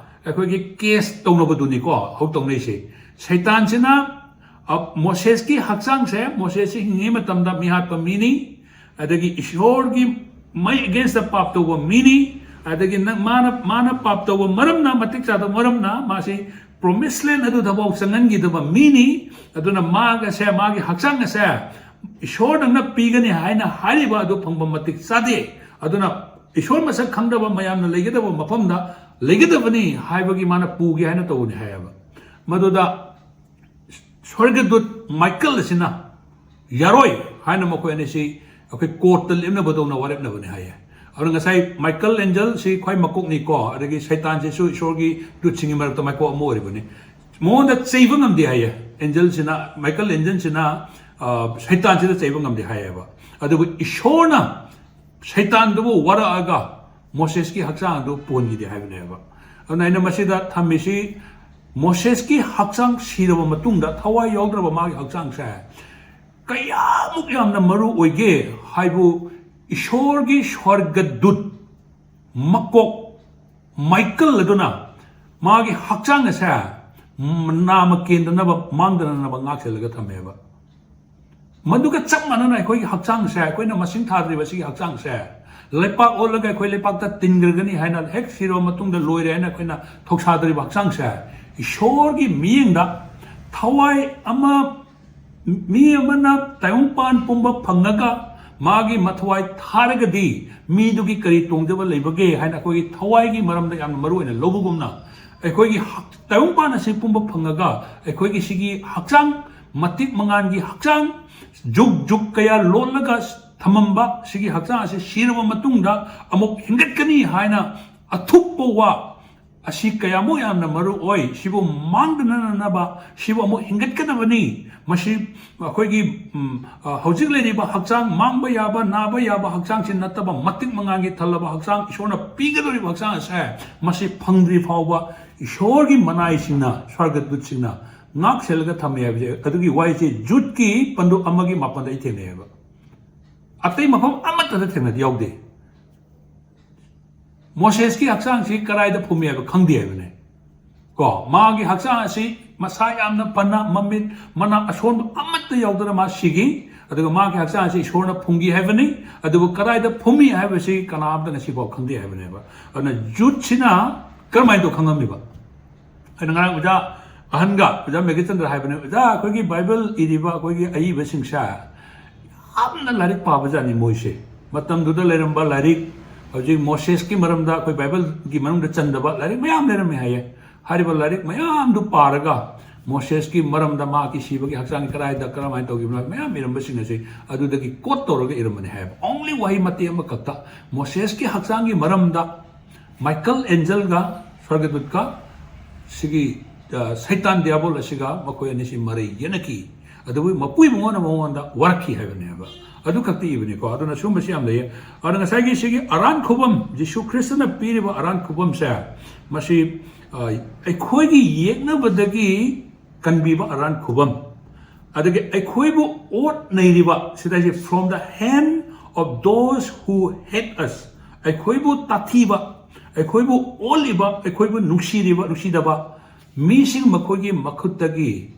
ꯑꯩꯈꯣꯏꯒꯤ ꯀꯦꯁ ꯇꯧꯅꯕꯗꯨꯅꯤꯀꯣ ꯍꯧ ꯇꯧꯅꯩꯁꯦ꯫ ꯁꯩꯇꯥꯟꯁꯤꯅ, ꯑ, ꯃꯣꯁꯦꯁꯀꯤ ꯍꯛꯆꯥꯡꯁꯦ, ꯃꯣꯁꯦꯁꯁꯤ ꯍꯤꯡꯉꯤꯉꯩ ꯃꯇꯝꯗ ꯃꯤꯍꯥꯠꯄ ꯃꯤꯅꯤ, ꯑꯗꯒꯤ ꯏꯁꯣꯔꯒꯤ ꯃꯩ against ꯄꯥꯞ ꯇꯧꯕ ꯃꯤꯅꯤ, ꯑꯗꯒꯤ ꯅꯪ, ꯃꯥꯅ, ꯃꯥꯅ ꯄꯥꯞ ꯇꯧꯕ ꯃꯔꯝꯅ, ꯃꯇꯤꯛ ꯆꯥꯗꯕ ꯃꯔꯝꯅ ꯃꯥꯁꯤ promised land ꯑꯗꯨꯗꯐꯥꯎ ꯆꯪꯍꯟꯈꯤꯗꯕ ꯃꯤꯅꯤ꯫ ꯑꯗꯨꯅ ꯃꯥꯒꯁꯦ, ꯃꯥꯒꯤ ꯍꯛꯆꯥꯡ ꯑꯁꯦ ꯏꯁꯣꯔꯗꯪꯅ ꯄꯤꯒꯅꯤ ꯍꯥꯏꯅ ꯍꯥꯏꯔꯤꯕ ꯑꯗꯨ ꯐꯪꯕ ꯃꯇꯤꯛ ꯆꯥꯗꯦ꯫ ꯑꯗꯨꯅ ꯏꯁꯣꯔ ꯃꯁꯛ ꯈꯪꯗꯕ ꯃꯌꯥꯝꯅ ꯂꯩꯒꯗꯕ ꯃꯐꯝꯗ ꯂꯩꯒꯗꯕꯅꯤ ꯍꯥꯏꯕꯒꯤ ꯃꯥꯅ ꯄꯨꯒꯦ ꯍꯥꯏꯅ ꯇꯧꯕꯅꯤ ꯍꯥꯏꯌꯦꯕ꯫ ꯃꯗꯨꯗ ꯁ꯭ꯋꯔꯒꯗꯨꯠ ꯃꯥꯏꯀꯜ ꯑꯁꯤꯅ ꯌꯥꯔꯣꯏ ꯍꯥꯏꯅ ꯃꯈꯣꯏ ꯑꯅꯤꯁꯤ ꯑꯩꯈꯣꯏ ꯀꯣꯔꯠꯇ ꯂꯦꯞꯅꯕꯗꯧꯅ ꯋꯥꯔꯦꯞꯅꯕꯅꯤ ꯍꯥꯏꯌꯦ꯫ ꯑꯗꯨꯅ ꯉꯁꯥꯏ ꯃꯥꯏꯀꯜ ꯑꯦꯟꯖꯦꯜꯁꯤ ꯈ꯭ꯋꯥꯏ ꯃꯀꯣꯛꯅꯤꯀꯣ, ꯑꯗꯒꯤ ꯁꯩꯇꯥꯟꯁꯤꯁꯨ ꯏꯁꯣꯔꯒꯤ ꯗꯨꯠꯁꯤꯡꯒꯤ ꯃꯔꯛꯇ ꯃꯥꯏꯀꯣꯛ ꯑꯃ ꯑꯣꯏꯔꯤꯕꯅꯤ꯫ ꯃꯉꯣꯟꯗ ꯆꯩꯕ ꯉꯝꯗꯦ ꯍꯥꯏꯌꯦ ꯑꯦꯟꯖꯦꯜꯁꯤꯅ, ꯃꯥꯏꯀꯜ ꯑꯦꯟꯖꯦꯜꯁꯤꯅ, ꯑ, ꯁꯩꯇꯥꯟꯁꯤꯗ ꯆꯩꯕ ꯉꯝꯗꯦ ꯍꯥꯏꯌꯦꯕ꯫ ꯑꯗꯨꯕꯨ ꯏꯁꯣꯔꯅ ꯁꯩꯇꯥꯟꯗꯨꯕꯨ ꯋꯥꯔꯛꯑꯒ ꯃꯣꯁꯦꯁꯀꯤ ꯍꯛꯆꯥꯡ ꯑꯗꯨ ꯄꯣꯟꯈꯤꯗꯦ ꯍꯥꯏꯕꯅꯦꯕ꯫ ꯑꯗꯨꯅ ꯑꯩꯅ ꯃꯁꯤꯗ ꯊꯝꯃꯤꯁꯤ, ꯃꯣꯁꯦꯁꯀꯤ ꯍꯛꯆꯥꯡ ꯁꯤꯔꯕ ꯃꯇꯨꯡꯗ ꯊꯋꯥꯏ ꯌꯥꯎꯗ꯭ꯔꯕ ꯃꯥꯒꯤ ꯍꯛꯆꯥꯡꯁꯦ ꯀꯌꯥꯃꯨꯛ ꯌꯥꯝꯅ ꯃꯔꯨ ꯑꯣꯏꯒꯦ ꯍꯥꯏꯕꯨ, ꯏꯁꯣꯔꯒꯤ ꯁ꯭ꯋꯔꯒꯗꯨꯠ ꯃꯀꯣꯛ ꯃꯥꯏꯀꯜ ꯑꯗꯨꯅ ꯃꯥꯒꯤ ꯍꯛꯆꯥꯡ ꯑꯁꯦ ꯅꯥꯃ ꯀꯦꯟꯗꯅꯕ, ꯃꯥꯡꯗꯅꯅꯕ ꯉꯥꯛꯁꯦꯜꯂꯒ ꯊꯝꯃꯦꯕ꯫ ꯃꯗꯨꯒ ꯆꯞ ꯃꯥꯟꯅꯅ ꯑꯩꯈꯣꯏꯒꯤ ꯍꯛꯆꯥꯡꯁꯦ, ꯑꯩꯈꯣꯏꯅ ꯃꯁꯤꯡ ꯊꯥꯗ꯭ꯔꯤꯕ ꯁꯤꯒꯤ ꯍꯛꯆꯥꯡꯁꯦ, ꯂꯩꯄꯥꯛ ꯑꯣꯜꯂꯒ ꯑꯩꯈꯣꯏ ꯂꯩꯄꯥꯛꯇ ꯇꯤꯟꯈ꯭ꯔꯒꯅꯤ ꯍꯥꯏꯅ, ꯍꯦꯛ ꯁꯤꯔꯕ ꯃꯇꯨꯡꯗ ꯂꯣꯏꯔꯦ ꯍꯥꯏꯅ ꯑꯩꯈꯣꯏꯅ ꯊꯧꯁꯥꯗ꯭ꯔꯤꯕ ꯍꯛꯆꯥꯡꯁꯦ, ꯏꯁꯣꯔꯒꯤ ꯃꯤꯠꯌꯦꯡꯗ ꯊꯋꯥꯏ ꯑꯃ, ꯃꯤ ꯑꯃꯅ ꯇꯥꯏꯕꯪꯄꯥꯟ ꯄꯨꯝꯕ ꯐꯪꯉꯒ ꯃꯥꯒꯤ ꯃꯊꯋꯥꯏ ꯊꯥꯔꯒꯗꯤ, ꯃꯤꯗꯨꯒꯤ ꯀꯔꯤ ꯇꯣꯡꯖꯕ ꯂꯩꯕꯒꯦ ꯍꯥꯏꯅ ꯑꯩꯈꯣꯏꯒꯤ ꯊꯋꯥꯏꯒꯤ ꯃꯔꯝꯗ ꯌꯥꯝꯅ ꯃꯔꯨ ꯑꯣꯏꯅ ꯂꯧꯕꯒꯨꯝꯅ, ꯑꯩꯈꯣꯏꯒꯤ ꯍꯛ-, ꯇꯥꯏꯕꯪꯄꯥꯟ ꯑꯁꯤ ꯄꯨꯝꯕ ꯐꯪꯉꯒ ꯑꯩꯈꯣꯏꯒꯤ ꯁꯤꯒꯤ ꯍꯛꯆꯥꯡ, ꯃꯇꯤꯛ ꯃꯉꯥꯜꯒꯤ ꯍꯛꯆꯥꯡ, ꯖꯨꯛ ꯖꯨꯛ ꯀꯌꯥ ꯂꯣꯜꯂꯒ ꯊꯝꯃꯝꯕ ꯁꯤꯒꯤ ꯍꯛꯆꯥꯡ ꯑꯁꯤ ꯁꯤꯔꯕ ꯃꯇꯨꯡꯗ ꯑꯃꯨꯛ ꯍꯤꯡꯒꯠꯀꯅꯤ ꯍꯥꯏꯅ ꯑꯊꯨꯞꯄ ꯋꯥ ꯑꯁꯤ ꯀꯌꯥꯃꯨꯛ ꯌꯥꯝꯅ ꯃꯔꯨ ꯑꯣꯏ, ꯁꯤꯕꯨ ꯃꯥꯡꯗꯅꯅꯕ, ꯁꯤꯕꯨ ꯑꯃꯨꯛ ꯍꯤꯡꯒꯠꯀꯗꯕꯅꯤ꯫ ꯃꯁꯤ ꯑꯩꯈꯣꯏꯒꯤ, ꯎꯝ, ꯑ, ꯍꯧꯖꯤꯛ ꯂꯩꯔꯤꯕ ꯍꯛꯆꯥꯡ, ꯃꯥꯡꯕ ꯌꯥꯕ, ꯅꯥꯕ ꯌꯥꯕ ꯍꯛꯆꯥꯡꯁꯤ ꯅꯠꯇꯕ, ꯃꯇꯤꯛ ꯃꯉꯥꯜꯒꯤ ꯊꯜꯂꯕ ꯍꯛꯆꯥꯡ, ꯏꯁꯣꯔꯅ ꯄꯤꯒꯗꯧꯔꯤꯕ ꯍꯛꯆꯥꯡ ꯑꯁꯦ, ꯃꯁꯤ ꯐꯪꯗ꯭ꯔꯤ ꯐꯥꯎꯕ ꯏꯁꯣꯔꯒꯤ ꯃꯅꯥꯏꯁꯤꯡꯅ, ꯁ꯭ꯋꯔꯒꯗꯨꯠꯁꯤꯡꯅ ꯉꯥꯛ ꯁꯦꯜꯂꯒ ꯊꯝꯃꯦ ꯍꯥꯏꯕꯁꯦ, ꯑꯗꯨꯒꯤ ꯋꯥꯍꯩꯁꯦ ꯖꯨꯠꯀꯤ ꯄꯟꯗꯨꯞ ꯑꯃꯒꯤ ꯃꯥꯄꯟꯗ ꯑꯩ ꯊꯦꯡꯅꯩꯑꯕ꯫ ꯑꯇꯩ ꯃꯐꯝ ꯑꯃꯠꯇꯗ ꯊꯦꯡꯅꯗꯤ ꯌꯥꯎꯗꯦ꯫ ꯃꯣꯁꯦꯁꯀꯤ ꯍꯛꯆꯥꯡꯁꯤ ꯀꯗꯥꯏꯗ ꯐꯨꯝꯃꯤ ꯍꯥꯏꯕ ꯈꯪꯗꯦ ꯍꯥꯏꯕꯅꯦ꯫ ꯀꯣ, ꯃꯥꯒꯤ ꯍꯛꯆꯥꯡ ꯑꯁꯤ ꯃꯁꯥ ꯌꯥꯝꯅ ꯐꯅ, ꯃꯃꯤꯠ ꯃꯅꯥ ꯑꯁꯣꯟꯕ ꯑꯃꯠꯇ ꯌꯥꯎꯗꯅ ꯃꯥ ꯁꯤꯈꯤ꯫ ꯑꯗꯨꯒ ꯃꯥꯒꯤ ꯍꯛꯆꯥꯡ ꯑꯁꯤ ꯏꯁꯣꯔꯅ ꯐꯨꯝꯈꯤ ꯍꯥꯏꯕꯅꯤ꯫ ꯑꯗꯨꯕꯨ ꯀꯗꯥꯏꯗ ꯐꯨꯝꯃꯤ ꯍꯥꯏꯕꯁꯤ ꯀꯅꯥꯝꯇꯅ ꯁꯤꯐꯥꯎ ꯈꯪꯗꯦ ꯍꯥꯏꯕꯅꯦꯕ꯫ ꯑꯗꯨꯅ ꯖꯨꯠꯁꯤꯅ ꯀꯔꯝꯍꯥꯏꯅ ꯇꯧ ꯈꯪꯉꯝꯃꯤꯕ? ꯑꯩꯅ ꯉꯔꯥꯡ ꯑꯣꯖꯥ ꯑꯍꯟꯒ, ꯑꯣꯖꯥ ꯃꯦꯘꯆꯟꯗ꯭ꯔ ꯍꯥꯏꯕꯅꯦ, "ꯑꯣꯖꯥ, ꯑꯩꯈꯣꯏꯒꯤ ꯕꯥꯏꯕꯜ ꯏꯔꯤꯕ ꯑꯩꯈꯣꯏꯒꯤ ꯑꯏꯕꯁꯤꯡꯁꯦ ꯌꯥꯝꯅ ꯂꯥꯏꯔꯤꯛ ꯄꯥꯕꯖꯥꯠꯅꯤ ꯃꯣꯏꯁꯦ꯫ ꯃꯇꯝꯗꯨꯗ ꯂꯩꯔꯝꯕ ꯂꯥꯏꯔꯤꯛ, ꯍꯧꯖꯤꯛ ꯃꯣꯁꯦꯁꯀꯤ ꯃꯔꯝꯗ, ꯑꯩꯈꯣꯏ ꯕꯥꯏꯕꯜꯒꯤ ꯃꯅꯨꯡꯗ ꯆꯟꯗꯕ ꯂꯥꯏꯔꯤꯛ ꯃꯌꯥꯝ ꯂꯩꯔꯝꯃꯦ ꯍꯥꯏꯌꯦ꯫ ꯍꯥꯏꯔꯤꯕ ꯂꯥꯏꯔꯤꯛ ꯃꯌꯥꯝꯗꯨ ꯄꯥꯔꯒ ꯃꯣꯁꯦꯁꯀꯤ ꯃꯔꯝꯗ, ꯃꯍꯥꯛꯀꯤ ꯁꯤꯕꯒꯤ ꯍꯛꯆꯥꯡꯒꯤ ꯀꯗꯥꯏꯗ ꯀꯔꯝꯍꯥꯏꯅ ꯇꯧꯈꯤꯕꯅꯣ ꯍꯥꯏꯕ ꯃꯌꯥꯝ ꯏꯔꯝꯕꯁꯤꯡ ꯑꯁꯤ ꯑꯗꯨꯗꯒꯤ ꯀꯣꯠ ꯇꯧꯔꯒ ꯏꯔꯝꯕꯅꯤ ꯍꯥꯏꯕ꯫ ꯑꯣꯡꯂꯤ ꯋꯥꯍꯩ ꯃꯇꯦꯛ ꯑꯃꯈꯛꯇ, ꯃꯣꯁꯦꯁꯀꯤ ꯍꯛꯆꯥꯡꯒꯤ ꯃꯔꯝꯗ ꯃꯥꯏꯀꯜ ꯑꯦꯟꯖꯦꯜꯒ, ꯁ꯭ꯋꯔꯒꯗꯨꯠꯀ, ꯁꯤꯒꯤ, ꯑ, ꯁꯩꯇꯥꯟ ꯗꯤꯌꯥꯕꯣꯜ ꯑꯁꯤꯒ ꯃꯈꯣꯏ ꯑꯅꯤꯁꯤ ꯃꯔꯩ ꯌꯦꯠꯅꯈꯤ꯫ ꯑꯗꯨꯕꯨ ꯃꯄꯨꯏ ꯃꯉꯣꯟꯗ ꯃꯉꯣꯟꯗ ꯋꯥꯔꯛꯈꯤ ꯍꯥꯏꯕꯅꯦꯕ꯫ ꯑꯗꯨ ꯈꯛꯇ ꯏꯕꯅꯤꯀꯣ꯫ ꯑꯗꯨꯅ ꯁꯨꯝꯕꯁꯤ ꯌꯥꯝ ꯂꯩꯌꯦ꯫ ꯑꯗꯨꯅ ꯉꯁꯥꯏꯒꯤ ꯁꯤꯒꯤ ꯑꯔꯥꯟ ꯈꯨꯕꯝ, ꯖꯤꯁꯨ ꯈ꯭ꯔꯤꯁꯇꯅ ꯄꯤꯔꯤꯕ ꯑꯔꯥꯟ ꯈꯨꯕꯝꯁꯦ, ꯃꯁꯤ, ꯑ, ꯑꯩꯈꯣꯏꯒꯤ ꯌꯦꯛꯅꯕꯗꯒꯤ ꯀꯟꯕꯤꯕ ꯑꯔꯥꯟ ꯈꯨꯕꯝ, ꯑꯗꯒꯤ ꯑꯩꯈꯣꯏꯕꯨ ꯑꯣꯠ ꯅꯩꯔꯤꯕ, ꯁꯤꯗ ꯍꯥꯏꯁꯦ, "From the hand of those who hate us", ꯑꯩꯈꯣꯏꯕꯨ ꯇꯥꯊꯤꯕ, ꯑꯩꯈꯣꯏꯕꯨ ꯑꯣꯠꯂꯤꯕ, ꯑꯩꯈꯣꯏꯕꯨ ꯅꯨꯡꯁꯤꯔꯤꯕ, ꯅꯨꯡꯁꯤꯗꯕ ꯃꯤꯁꯤꯡ ꯃꯈꯣꯏꯒꯤ ꯃꯈꯨꯠꯇꯒꯤ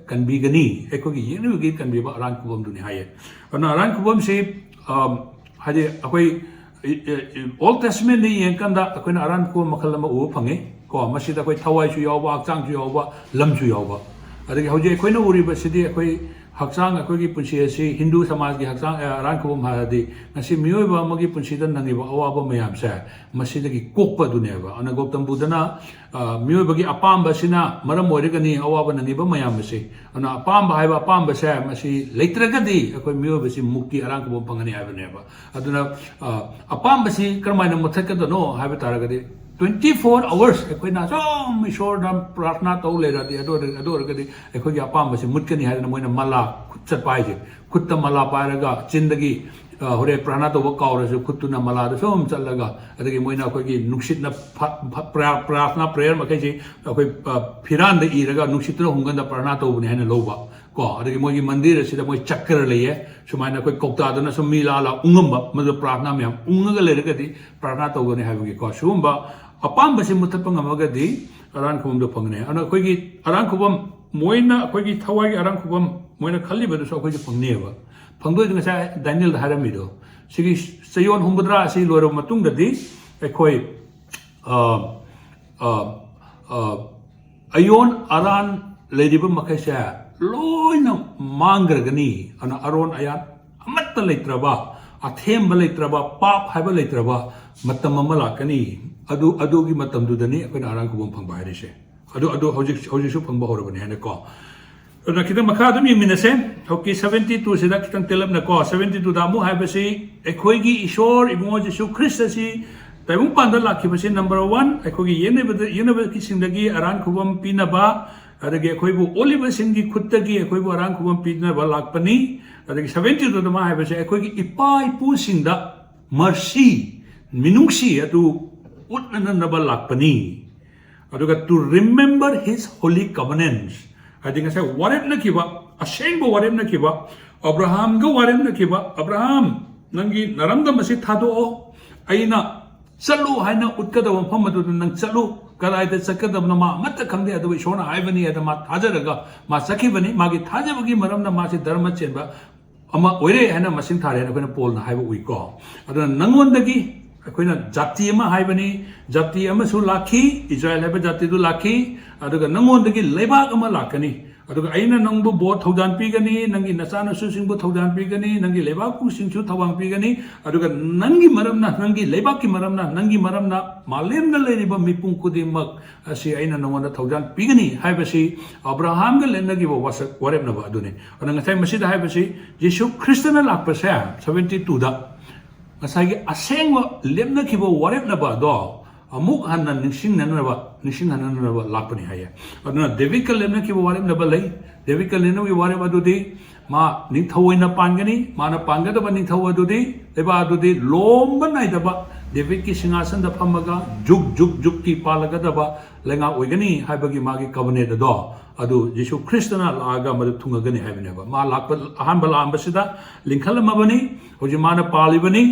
ꯀꯟꯕꯤꯒꯅꯤ, ꯑꯩꯈꯣꯏꯒꯤ ꯌꯦꯛꯅꯕꯒꯤ ꯀꯟꯕꯤꯕ ꯑꯔꯥꯟ ꯈꯨꯕꯝꯗꯨꯅꯤ ꯍꯥꯏꯌꯦ꯫ ꯑꯗꯨꯅ ꯑꯔꯥꯟ ꯈꯨꯕꯝꯁꯤ, ꯑꯝ, ꯍꯥꯏꯗꯤ ꯑꯩꯈꯣꯏ, ꯑꯦ, ꯑꯦ, ꯑꯦ, Old Testament ꯗ ꯌꯦꯡꯀꯥꯟꯗ ꯑꯩꯈꯣꯏꯅ ꯑꯔꯥꯟ ꯈꯨꯕꯝ ꯃꯈꯜ ꯑꯃ ꯎꯕ ꯐꯪꯉꯤ꯫ ꯀꯣ, ꯃꯁꯤꯗ ꯑꯩꯈꯣꯏ ꯊꯋꯥꯏꯁꯨ ꯌꯥꯎꯕ, ꯍꯛꯆꯥꯡꯁꯨ ꯌꯥꯎꯕ, ꯂꯝꯁꯨ ꯌꯥꯎꯕ꯫ ꯑꯗꯒꯤ ꯍꯧꯖꯤꯛ ꯑꯩꯈꯣꯏꯅ ꯎꯔꯤꯕꯁꯤꯗꯤ ꯑꯩꯈꯣꯏ ꯍꯛꯆꯥꯡ, ꯑꯩꯈꯣꯏꯒꯤ ꯄꯨꯟꯁꯤ ꯑꯁꯤ ꯍꯤꯟꯗꯨ ꯁꯃꯥꯖꯒꯤ ꯍꯛꯆꯥꯡ, ꯑ, ꯑꯔꯥꯟ ꯈꯨꯕꯝ ꯍꯥꯏꯔꯗꯤ ꯉꯁꯤ ꯃꯤꯑꯣꯏꯕ ꯑꯃꯒꯤ ꯄꯨꯟꯁꯤꯗ ꯅꯪꯉꯤꯕ ꯑꯋꯥꯕ ꯃꯌꯥꯝꯁꯦ ꯃꯁꯤꯗꯒꯤ ꯀꯣꯛꯄ ꯑꯗꯨꯅꯦꯕ꯫ ꯑꯗꯨꯅ ꯒꯧꯇꯝ ꯕꯨꯙꯅ, ꯑ, ꯃꯤꯑꯣꯏꯕꯒꯤ ꯑꯄꯥꯝꯕꯁꯤꯅ ꯃꯔꯝ ꯑꯣꯏꯔꯒꯅꯤ ꯑꯋꯥꯕ ꯅꯪꯉꯤꯕ ꯃꯌꯥꯝ ꯑꯁꯤ꯫ ꯑꯗꯨꯅ ꯑꯄꯥꯝꯕ ꯍꯥꯏꯕ ꯑꯄꯥꯝꯕꯁꯦ ꯃꯁꯤ ꯂꯩꯇ꯭ꯔꯒꯗꯤ ꯑꯩꯈꯣꯏ ꯃꯤꯑꯣꯏꯕꯁꯤ ꯃꯨꯛꯇꯤ, ꯑꯔꯥꯟ ꯈꯨꯕꯝ ꯐꯪꯒꯅꯤ ꯍꯥꯏꯕꯅꯦꯕ꯫ ꯑꯗꯨꯅ, ꯑ, ꯑꯄꯥꯝꯕꯁꯤ ꯀꯔꯝꯍꯥꯏꯅ ꯃꯨꯠꯊꯠꯀꯗꯣꯏꯅꯣ ꯍꯥꯏꯕ ꯇꯥꯔꯒꯗꯤ, twenty four hours ꯑꯩꯈꯣꯏꯅ ꯁꯨꯝ ꯏꯁꯣꯔꯗ ꯄ꯭ꯔꯥꯔꯊꯅꯥ ꯇꯧ ꯂꯩꯔꯗꯤ, ꯑꯗꯨ ꯑꯣꯏꯔ-, ꯑꯗꯨ ꯑꯣꯏꯔꯒꯗꯤ ꯑꯩꯈꯣꯏꯒꯤ ꯑꯄꯥꯝꯕꯁꯤ ꯃꯨꯠꯀꯅꯤ ꯍꯥꯏꯗꯅ ꯃꯣꯏꯅ ꯃꯂꯥ ꯈꯨꯠ ꯆꯠꯄ ꯍꯥꯏꯁꯦ, ꯈꯨꯠꯇ ꯃꯂꯥ ꯄꯥꯏꯔꯒ ꯆꯤꯟꯗꯒꯤ, ꯑ, ꯍꯣꯔꯦꯟ ꯄ꯭ꯔꯥꯔꯊꯅꯥ ꯇꯧꯕ ꯀꯥꯎꯔꯁꯨ ꯈꯨꯠꯇꯨꯅ ꯃꯂꯥꯗ ꯁꯨꯝ ꯆꯠꯂꯒ, ꯑꯗꯒꯤ ꯃꯣꯏꯅ ꯑꯩꯈꯣꯏꯒꯤ ꯅꯨꯡꯁꯤꯠꯅ ꯐ-, ꯐ-, ꯄ꯭ꯔꯥ-, ꯄ꯭ꯔꯥꯔꯊꯅꯥ prayer ꯃꯈꯩꯁꯤ ꯑꯩꯈꯣꯏ, ꯑ, ꯐꯤꯔꯥꯟꯗ ꯏꯔꯒ ꯅꯨꯡꯁꯤꯠꯇꯨꯅ ꯍꯨꯝꯒꯟꯗ ꯄ꯭ꯔꯥꯔꯊꯅꯥ ꯇꯧꯕꯅꯤ ꯍꯥꯏꯅ ꯂꯧꯕ꯫ ꯀꯣ, ꯑꯗꯒꯤ ꯃꯣꯏꯒꯤ ꯃꯟꯗꯤꯔ ꯑꯁꯤꯗ ꯃꯣꯏ ꯆꯀ꯭ꯔ ꯂꯩꯌꯦ, ꯁꯨꯃꯥꯏꯅ ꯑꯩꯈꯣꯏ ꯀꯧꯇꯥꯗꯨꯅ ꯁꯨꯝ ꯃꯤ ꯂꯥꯛꯑ ꯂꯥꯛꯑ ꯎꯪꯉꯝꯕ, ꯃꯗꯨ ꯄ꯭ꯔꯥꯔꯊꯅꯥ ꯃꯌꯥꯝ ꯎꯪꯉꯒ ꯂꯩꯔꯒꯗꯤ ꯄ꯭ꯔꯥꯔꯊꯅꯥ ꯇꯧꯒꯅꯤ ꯍꯥꯏꯕꯒꯤꯀꯣ꯫ ꯁꯤꯒꯨꯝꯕ ꯑꯄꯥꯝꯕꯁꯤ ꯃꯨꯠꯊꯠꯄ ꯉꯝꯃꯒꯗꯤ ꯑꯔꯥꯟ ꯈꯨꯕꯝꯗꯣ ꯐꯪꯒꯅꯤ꯫ ꯑꯗꯨꯅ ꯑꯩꯈꯣꯏꯒꯤ ꯑꯔꯥꯟ ꯈꯨꯕꯝ, ꯃꯣꯏꯅ ꯑꯩꯈꯣꯏꯒꯤ ꯊꯋꯥꯏꯒꯤ ꯑꯔꯥꯟ ꯈꯨꯕꯝ ꯃꯣꯏꯅ ꯈꯜꯂꯤꯕꯗꯨꯁꯨ ꯑꯩꯈꯣꯏꯁꯨ ꯐꯪꯅꯦꯕ꯫ ꯐꯪꯗꯣꯏꯗꯨ ꯉꯁꯥꯏ ꯗꯥꯅꯤꯌꯦꯜꯗ ꯍꯥꯏꯔꯝꯃꯤꯗꯣ, ꯁꯤꯒꯤ ꯆꯌꯣꯜ ꯍꯨꯝꯐꯨꯇꯔꯥ ꯑꯁꯤ ꯂꯣꯏꯔꯕ ꯃꯇꯨꯡꯗꯗꯤ ꯑꯩꯈꯣꯏ, ꯑ, ꯑ, ꯑ, ꯑꯌꯣꯟ ꯑꯔꯥꯟ ꯂꯩꯔꯤꯕ ꯃꯈꯩꯁꯦ ꯂꯣꯏꯅ ꯃꯥꯡꯈ꯭ꯔꯒꯅꯤ꯫ ꯑꯗꯨꯅ ꯑꯔꯣꯟ ꯑꯌꯥꯟ ꯑꯃꯠꯇ ꯂꯩꯇ꯭ꯔꯕ, ꯑꯊꯦꯝꯕ ꯂꯩꯇ꯭ꯔꯕ, ꯄꯥꯞ ꯍꯥꯏꯕ ꯂꯩꯇ꯭ꯔꯕ ꯃꯇꯝ ꯑꯃ ꯂꯥꯛꯀꯅꯤ꯫ ꯑꯗꯨ, ꯑꯗꯨꯒꯤ ꯃꯇꯝꯗꯨꯗꯅꯤ ꯑꯩꯈꯣꯏꯅ ꯑꯔꯥꯟ ꯈꯨꯕꯝ ꯐꯪꯕ ꯍꯥꯏꯔꯤꯁꯦ꯫ ꯑꯗꯨ ꯑꯗꯨ ꯍꯧꯖꯤꯛ ꯍꯧꯖꯤꯛꯁꯨ ꯐꯪꯕ ꯍꯧꯔꯕꯅꯤ ꯍꯥꯏꯅꯀꯣ꯫ ꯑꯗꯨꯅ ꯈꯤꯇꯪ ꯃꯈꯥ ꯑꯗꯨꯝ ꯌꯦꯡꯃꯤꯟꯅꯁꯦ꯫ ꯍꯧꯖꯤꯛꯀꯤ ꯁꯚꯦꯟꯇꯤ ꯇꯨꯁꯤꯗ ꯈꯤꯇꯪ ꯇꯦꯜꯂꯞꯅꯀꯣ, ꯁꯚꯦꯟꯇꯤ ꯇꯨꯗ ꯑꯃꯨꯛ ꯍꯥꯏꯕꯁꯤ ꯑꯩꯈꯣꯏꯒꯤ ꯏꯁꯣꯔ ꯏꯕꯨꯡꯉꯣ ꯖꯤꯁꯨ ꯈ꯭ꯔꯤꯁꯇ ꯑꯁꯤ ꯇꯥꯏꯕꯪꯄꯥꯟꯗ ꯂꯥꯛꯈꯤꯕꯁꯤ, ꯅꯝꯕꯔ ꯋꯥꯟ, ꯑꯩꯈꯣꯏꯒꯤ ꯌꯦꯛꯅꯕꯗ, ꯌꯦꯛꯅꯕꯁꯤꯡꯗꯒꯤ ꯑꯔꯥꯟ ꯈꯨꯕꯝ ꯄꯤꯅꯕ, ꯑꯗꯒꯤ ꯑꯩꯈꯣꯏꯕꯨ ꯑꯣꯠꯂꯤꯕꯁꯤꯡꯒꯤ ꯈꯨꯠꯇꯒꯤ ꯑꯩꯈꯣꯏꯕꯨ ꯑꯔꯥꯟ ꯈꯨꯕꯝ ꯄꯤꯅꯕ ꯂꯥꯛꯄꯅꯤ꯫ ꯑꯗꯒꯤ ꯁꯚꯦꯟꯇꯤ ꯇꯨꯗ ꯃꯥ ꯍꯥꯏꯕꯁꯦ ꯑꯩꯈꯣꯏꯒꯤ ꯏꯄꯥ ꯏꯄꯨꯁꯤꯡꯗ ꯃꯔꯁꯤ, ꯃꯤꯅꯨꯡꯁꯤ ꯑꯗꯨ ꯎꯠꯅꯅꯕ ꯂꯥꯛꯄꯅꯤ꯫ ꯑꯗꯨꯒ to remember his holy covenants, ꯍꯥꯏꯗꯤ ꯉꯁꯥꯏ ꯋꯥꯔꯦꯞꯅꯈꯤꯕ, ꯑꯁꯦꯡꯕ ꯋꯥꯔꯦꯞꯅꯈꯤꯕ, ꯑꯕ꯭ꯔꯥꯍꯥꯝꯒ ꯋꯥꯔꯦꯞꯅꯈꯤꯕ, "ꯑꯕ꯭ꯔꯥꯍꯥꯝ, ꯅꯪꯒꯤ ꯅꯔꯝꯗꯝ ꯑꯁꯤ ꯊꯥꯗꯣꯛꯑꯣ, ꯑꯩꯅ ꯆꯠꯂꯨ ꯍꯥꯏꯅ ꯎꯠꯀꯗꯕ ꯃꯐꯝ ꯑꯗꯨꯗ ꯅꯪ ꯆꯠꯂꯨ, ꯀꯗꯥꯏꯗ ꯆꯠꯀꯗꯕꯅꯣ ꯃꯥ ꯑꯃꯠꯇ ꯈꯪꯗꯦ, ꯑꯗꯨꯕꯨ ꯏꯁꯣꯔꯅ ꯍꯥꯏꯕꯅꯤ" ꯍꯥꯏꯗꯅ ꯃꯥ ꯊꯥꯖꯔꯒ ꯃꯥ ꯆꯠꯈꯤꯕꯅꯤ꯫ ꯃꯥꯒꯤ ꯊꯥꯖꯕꯒꯤ ꯃꯔꯝꯅ ꯃꯥꯁꯤ ꯙꯔꯃ ꯆꯦꯟꯕ ꯑꯃ ꯑꯣꯏꯔꯦ ꯍꯥꯏꯅ ꯃꯁꯤꯡ ꯊꯥꯔꯦ ꯍꯥꯏꯅ ꯑꯩꯈꯣꯏꯅ ꯄꯣꯜꯅ ꯍꯥꯏꯕ ꯎꯏꯀꯣ꯫ ꯑꯗꯨꯅ ꯅꯪꯉꯣꯟꯗꯒꯤ ꯑꯩꯈꯣꯏꯅ ꯖꯥꯇꯤ ꯑꯃ ꯍꯥꯏꯕꯅꯤ, ꯖꯥꯇꯤ ꯑꯃꯁꯨ ꯂꯥꯛꯈꯤ, ꯏꯖꯔꯥꯏꯜ ꯍꯥꯏꯕ ꯖꯥꯇꯤꯗꯨ ꯂꯥꯛꯈꯤ, ꯑꯗꯨꯒ ꯅꯪꯉꯣꯟꯗꯒꯤ ꯂꯩꯕꯥꯛ ꯑꯃ ꯂꯥꯛꯀꯅꯤ, ꯑꯗꯨꯒ ꯑꯩꯅ ꯅꯪꯕꯨ ꯕꯣꯠ ꯊꯧꯖꯥꯟ ꯄꯤꯒꯅꯤ, ꯅꯪꯒꯤ ꯅꯆꯥꯅꯁꯨꯁꯤꯡꯕꯨ ꯊꯧꯖꯥꯟ ꯄꯤꯒꯅꯤ, ꯅꯪꯒꯤ ꯂꯩꯕꯥꯛꯄꯨꯁꯤꯡꯁꯨ ꯊꯧꯖꯥꯟ ꯄꯤꯒꯅꯤ, ꯑꯗꯨꯒ ꯅꯪꯒꯤ ꯃꯔꯝꯅ, ꯅꯪꯒꯤ ꯂꯩꯕꯥꯛꯀꯤ ꯃꯔꯝꯅ, ꯅꯪꯒꯤ ꯃꯔꯝꯅ ꯃꯥꯂꯦꯝꯗ ꯂꯩꯔꯤꯕ ꯃꯤꯄꯨꯝ ꯈꯨꯗꯤꯡꯃꯛ ꯑꯁꯤ ꯑꯩꯅ ꯅꯉꯣꯟꯗ ꯊꯧꯖꯥꯟ ꯄꯤꯒꯅꯤ ꯍꯥꯏꯕꯁꯤ ꯑꯕ꯭ꯔꯥꯍꯥꯝꯒ ꯂꯦꯞꯅꯈꯤꯕ ꯋꯥꯁꯛ ꯋꯥꯔꯦꯞꯅꯕ ꯑꯗꯨꯅꯤ꯫ ꯑꯗꯨꯅ ꯉꯁꯥꯏ ꯃꯁꯤꯗ ꯍꯥꯏꯕꯁꯤ ꯖꯤꯁꯨ ꯈ꯭ꯔꯤꯁꯇꯅ ꯂꯥꯛꯄꯁꯦ ꯁꯚꯦꯟꯇꯤ ꯇꯨꯗ ꯉꯁꯥꯏꯒꯤ ꯑꯁꯦꯡꯕ ꯂꯦꯞꯅꯈꯤꯕ ꯋꯥꯔꯦꯞꯅꯕ ꯑꯗꯣ ꯑꯃꯨꯛ ꯍꯟꯅ ꯅꯤꯡꯁꯤꯡꯅꯅꯕ, ꯅꯤꯡꯁꯤꯡꯍꯟꯅꯅꯕ ꯂꯥꯛꯄꯅꯤ ꯍꯥꯏꯌꯦ꯫ ꯑꯗꯨꯅ ꯗꯦꯕꯤꯠꯀ ꯂꯦꯞꯅꯈꯤꯕ ꯋꯥꯔꯦꯞꯅꯕ ꯂꯩ꯫ ꯗꯦꯕꯤꯠꯀ ꯂꯦꯞꯅꯈꯤꯕ ꯋꯥꯔꯦꯞ ꯑꯗꯨꯗꯤ ꯃꯥ ꯅꯤꯡꯊꯧ ꯑꯣꯏꯅ ꯄꯥꯟꯒꯅꯤ꯫ ꯃꯥꯅ ꯄꯥꯟꯒꯗꯕ ꯅꯤꯡꯊꯧ ꯑꯗꯨꯗꯤ, ꯂꯩꯕꯥꯛ ꯑꯗꯨꯗꯤ ꯂꯣꯝꯕ ꯅꯥꯏꯗꯕ ꯗꯦꯕꯤꯠꯀꯤ ꯁꯤꯡꯍꯥꯁꯟꯗ ꯐꯝꯃꯒ ꯖꯨꯛ ꯖꯨꯛ ꯖꯨꯛꯀꯤ ꯄꯥꯜꯂꯒꯗꯕ ꯂꯩꯉꯥꯛ ꯑꯣꯏꯒꯅꯤ ꯍꯥꯏꯕꯒꯤ ꯃꯥꯒꯤ ꯀꯕꯅꯦꯠ ꯑꯗꯣ, ꯑꯗꯨ ꯖꯤꯁꯨ ꯈ꯭ꯔꯤꯁꯇꯅ ꯂꯥꯛꯑꯒ ꯃꯗꯨ ꯊꯨꯡꯉꯒꯅꯤ ꯍꯥꯏꯕꯅꯦꯕ꯫ ꯃꯥ ꯂꯥꯛꯄ, ꯑꯍꯥꯟꯕ ꯂꯥꯛꯑꯝꯕꯁꯤꯗ ꯂꯤꯡꯈꯠꯂꯝꯃꯕꯅꯤ꯫ ꯍꯧꯖꯤꯛ ꯃꯥꯅ ꯄꯥꯜꯂꯤꯕꯅꯤ꯫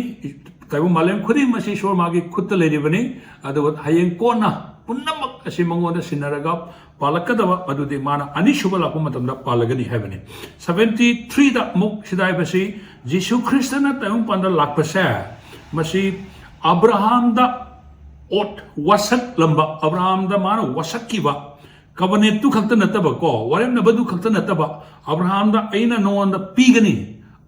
ꯇꯥꯏꯕꯪ ꯃꯥꯂꯦꯝ ꯈꯨꯗꯤꯡꯃꯛ ꯑꯁꯤ ꯏꯁꯣꯔ ꯃꯥꯒꯤ ꯈꯨꯠꯇ ꯂꯩꯔꯤꯕꯅꯤ꯫ ꯑꯗꯨꯒ ꯍꯌꯦꯡ ꯀꯣꯟꯅ ꯄꯨꯝꯅꯃꯛ ꯑꯁꯤ ꯃꯉꯣꯟꯗ ꯁꯤꯟꯅꯔꯒ ꯄꯥꯜꯂꯛꯀꯗꯕ, ꯃꯗꯨꯗꯤ ꯃꯥꯅ ꯑꯅꯤꯁꯨꯕ ꯂꯥꯛꯄ ꯃꯇꯝꯗ ꯄꯥꯜꯂꯒꯅꯤ ꯍꯥꯏꯕꯅꯤ꯫ ꯁꯚꯦꯟꯇꯤ ꯊ꯭ꯔꯤꯗ ꯑꯃꯨꯛ ꯁꯤꯗ ꯍꯥꯏꯕꯁꯤ ꯖꯤꯁꯨ ꯈ꯭ꯔꯤꯁꯇꯅ ꯇꯥꯏꯕꯪꯄꯥꯟꯗ ꯂꯥꯛꯄꯁꯦ, ꯃꯁꯤ ꯑꯕ꯭ꯔꯥꯍꯥꯝꯗ ꯑꯣꯠ ꯋꯥꯁꯛꯂꯝꯕ, ꯑꯕ꯭ꯔꯥꯍꯥꯝꯗ ꯃꯥꯅ ꯋꯥꯁꯛꯈꯤꯕ ꯀꯕꯅꯦꯠꯇꯨ ꯈꯛꯇ ꯅꯠꯇꯕ ꯀꯣ, ꯋꯥꯔꯦꯞꯅꯕꯗꯨ ꯈꯛꯇ ꯅꯠꯇꯕ, ꯑꯕ꯭ꯔꯥꯍꯥꯝꯗ ꯑꯩꯅ ꯅꯉꯣꯟꯗ ꯄꯤꯒꯅꯤ,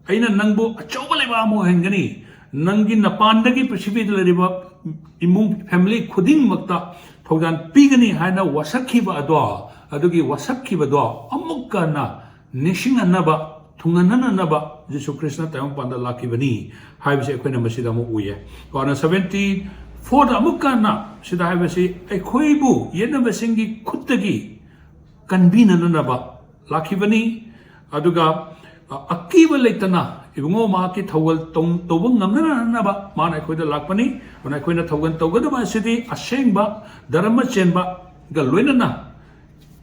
ꯑꯩꯅ ꯅꯪꯕꯨ ꯑꯆꯧꯕ ꯂꯩꯕꯥꯛ ꯑꯃ ꯑꯣꯏꯍꯟꯒꯅꯤ, ꯅꯪꯒꯤ ꯅꯄꯥꯟꯗꯒꯤ ꯄ꯭ꯔꯤꯊꯤꯕꯤꯗ ꯂꯩꯔꯤꯕ ꯏꯃꯨꯡ family ꯈꯨꯗꯤꯡꯃꯛꯇ ꯊꯧꯖꯥꯜ ꯄꯤꯒꯅꯤ ꯍꯥꯏꯅ ꯋꯥꯁꯛꯈꯤꯕ ꯑꯗꯣ, ꯑꯗꯨꯒꯤ ꯋꯥꯁꯛꯈꯤꯕꯗꯣ ꯑꯃꯨꯛꯀ ꯍꯟꯅ ꯅꯤꯡꯁꯤꯡꯍꯟꯅꯕ, ꯊꯨꯡꯍꯟꯅꯅꯕ ꯖꯤꯁꯨ ꯈ꯭ꯔꯤꯁꯇꯅ ꯇꯥꯏꯕꯪꯄꯥꯟꯗ ꯂꯥꯛꯈꯤꯕꯅꯤ ꯍꯥꯏꯕꯁꯤ ꯑꯩꯈꯣꯏꯅ ꯃꯁꯤꯗ ꯑꯃꯨꯛ ꯎꯏꯌꯦ꯫ ꯀꯣꯟꯅ ꯁꯚꯦꯟꯇꯤ ꯐꯣꯔꯗ ꯑꯃꯨꯛꯀ ꯍꯟꯅ ꯁꯤꯗ ꯍꯥꯏꯕꯁꯤ ꯑꯩꯈꯣꯏꯕꯨ ꯌꯦꯠꯅꯕꯁꯤꯡꯒꯤ ꯈꯨꯠꯇꯒꯤ ꯀꯟꯕꯤꯅꯅꯕ ꯂꯥꯛꯈꯤꯕꯅꯤ꯫ ꯑꯗꯨꯒ, ꯑ, ꯑꯀꯤꯕ ꯂꯩꯇꯅ ꯏꯕꯨꯡꯉꯣ ꯃꯍꯥꯛꯀꯤ ꯊꯧꯒꯜ ꯇꯧ-, ꯇꯧꯕ ꯉꯝꯅꯅꯕ ꯃꯥꯅ ꯑꯩꯈꯣꯏꯗ ꯂꯥꯛꯄꯅꯤ꯫ ꯑꯗꯨꯅ ꯑꯩꯈꯣꯏꯅ ꯊꯧꯒꯜ ꯇꯧꯒꯗꯕ ꯑꯁꯤꯗꯤ ꯑꯁꯦꯡꯕ ꯙꯔꯃ ꯆꯦꯟꯕꯒ ꯂꯣꯏꯅꯅ